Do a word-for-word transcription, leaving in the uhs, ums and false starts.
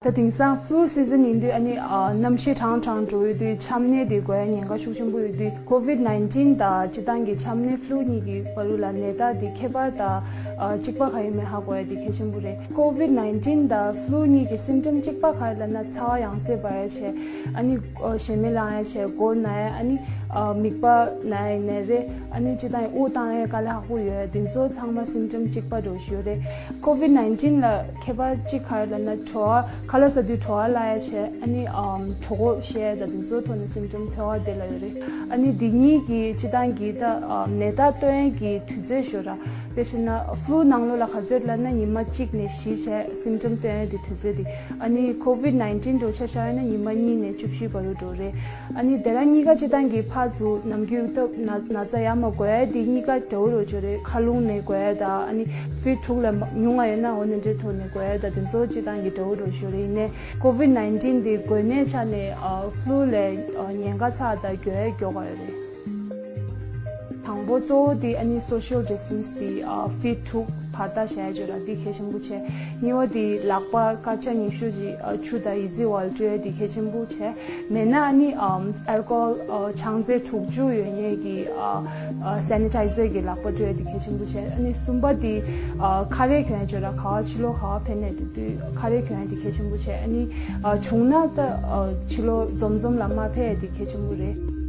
ད་དེང་སང་flu season ཡིན་དུས་ཨ་ནི་ཨ་གནམ་གཤིས་གྲང་གྲང་འགྲོ་ཡོད་དུས་ཆམ་ནད་དེ་འགོས་ཡ་ཉེན་ཁ་ཤུགས་ཆེན་པོ་ཡོད་དུས་COVID nineteen དང་སྤྱིར་བཏང་གི་ཆམ་ནད་flu གཉིས་ཀྱི་བར་དུ་ལ་ནད་རྟགས་དེ་ཁྱད་པར་དང་ཨ་གཅིག་པ་ག་ཡིན་མིན་ཧ་གོ་ཡ་དེ་གལ་ཆེན་པོ་རེད། COVID nineteen དང་flu གཉིས་ཀྱི་symptom གཅིག་པ་ག་རེ་ལབ་ན་ཚ་བ་ཡང་སེ་འབར་ཡ་བྱས། ཨ་ནི་ཨ་ཞེ་མེར་ལངས་ཡ་བྱས། མགོ་ན་ཡ། ཨ་ནི་ཨ་མིད་པ་ན་ཡ་ཡིན་ནའི་རེད། ཨ་ནི་སྤྱིར་བཏང་དབུགས་བཏང་ཡ་དཀའ་ལས་ཁག་པོ་ཡོད་ཡ་དེ་ཚོ་ཚང་མ་symptom གཅིག་པ་འདྲ་བོ་ཞིག་ཡོད་རེད། COVID nineteen ལ་ཁྱད་པར་གཅིག་ག་རེ་ལབ་ན་བྲོ་བ། ཁ་ལག་ཟ་དུས་བྲོ་བ་ལངས་ཡ་བྱས། ཨ་ནི་ཨམ་གྲོད་ཁོག་བཤལ་ཡ་དང་དེ་ཚོའི་ཐོག་ནས་symptom ཐོན་པ་དེ་ལ་ཡོད་རེད། ཨ་ནི་འདི་གཉིས་ཀྱི་སྤྱིར་བཏང་གི་ད་ཨམ་ནད་རྟགས་སྟོན་ཡ་གི་དུས་ཚོད་ཤོད་ར། དཔེ་བྱས་ན་flu ནང་ལོགས་ལ་ག་ཚོད་ལབ་ན་ཉི་མ་གཅིག་ནས་བཞི་བྱས་symptom སྟོན་ཡ་དེ་དུས་ཚོད་དེ། ཨ་ནི་COVID nineteen འདྲ་བོ་ཆ་བཞག་ཡོད་ན་ཉི་མ་གཉིས་ནས་བཅུ་བཞི་བར་དུ་འགྲོ་རེད། ཨ་ནི་དེ་ར་གཉིས་ཀ་སྤྱིར་བཏང་གི་ཕར་ཚུར་ནམ་རྒྱུན་ད་ན་ན་ཚ་ཡར་མར་འགོས་ཡ་དེ་གཉིས་ཀ་འདྲ་བོ་འདྲ་བོ་ཅིག་རེད། མཁའ་རླུང་ནས་འགོས་ཡ་དང་ཨ་ནི་feet དྲུག་ལས་མ་ཉུང་བ་ཡོད་ན་འོ་ནི་འདྲའི་ཐོག་ནས་འགོས་ཡ་དང་དེ་ཚོ་སྤྱིར་བཏང་གི་འདྲ་བོ་འདྲ་བོ་ཅིག་རེད། ཡིན་ནའི་COVID nineteen དེ་འགོས་ནད་ཆ་ནས་ཨ་flu ལས་ཨ་ཉེན་ཁ་ཚ་དང་མགྱོགས་ཡ་མགྱོགས་པ་ཡོད་རེད། དང་པོ་གཙོ་བོ་དེ་ཨ་ནི་social distance དེ་ཨ་feet དྲུག་བར་ཐག་བཞག་ཡ་ཅིག་ར་དེ་གལ་ཆེན་པོ་བྱས། གཉིས་པ་དེ་ལག་པ་སྐར་ཆ་ཉི་ཤུ་ཅིག་ཨ་ཆུ་དང་ཡི་ཙི་འོག་ལ་བཀྲུ་ཡ་དེ་གལ་ཆེན་པོ་བྱས། མེད་ན་ཨ་ནི་ཨམ་alcohol ཨ་ཆང་རྫས་དྲུག་ཅུ་ཡོད་མཁན་གྱི་ཨ་ཨ་sanitizer གྱི་ལག་པ་བཀྲུ་ཡ་དེ་གལ་ཆེན་པོ་བྱས། ཨ་ནི་གསུམ་པ་དེ་ཨ་ཁ་རས་གྱོན་ཡ་ཅིག་ར། ག་བ་ཕྱི་ལོགས་ག་བ་ཕེབས་ནའི་དེ་དུས་ཁ་རས་གྱོན་ཡ་དེ་གལ་ཆེན་པོ་བྱས། ཨ་ནི་ཨ་བྱུང་ན་ད་ཨ་ཕྱི་ལོགས་འཛོམས་འཛོམས་ལ་མ་ཕེབས་ཡ་དེ་གལ་ཆེན་པོ་རེད།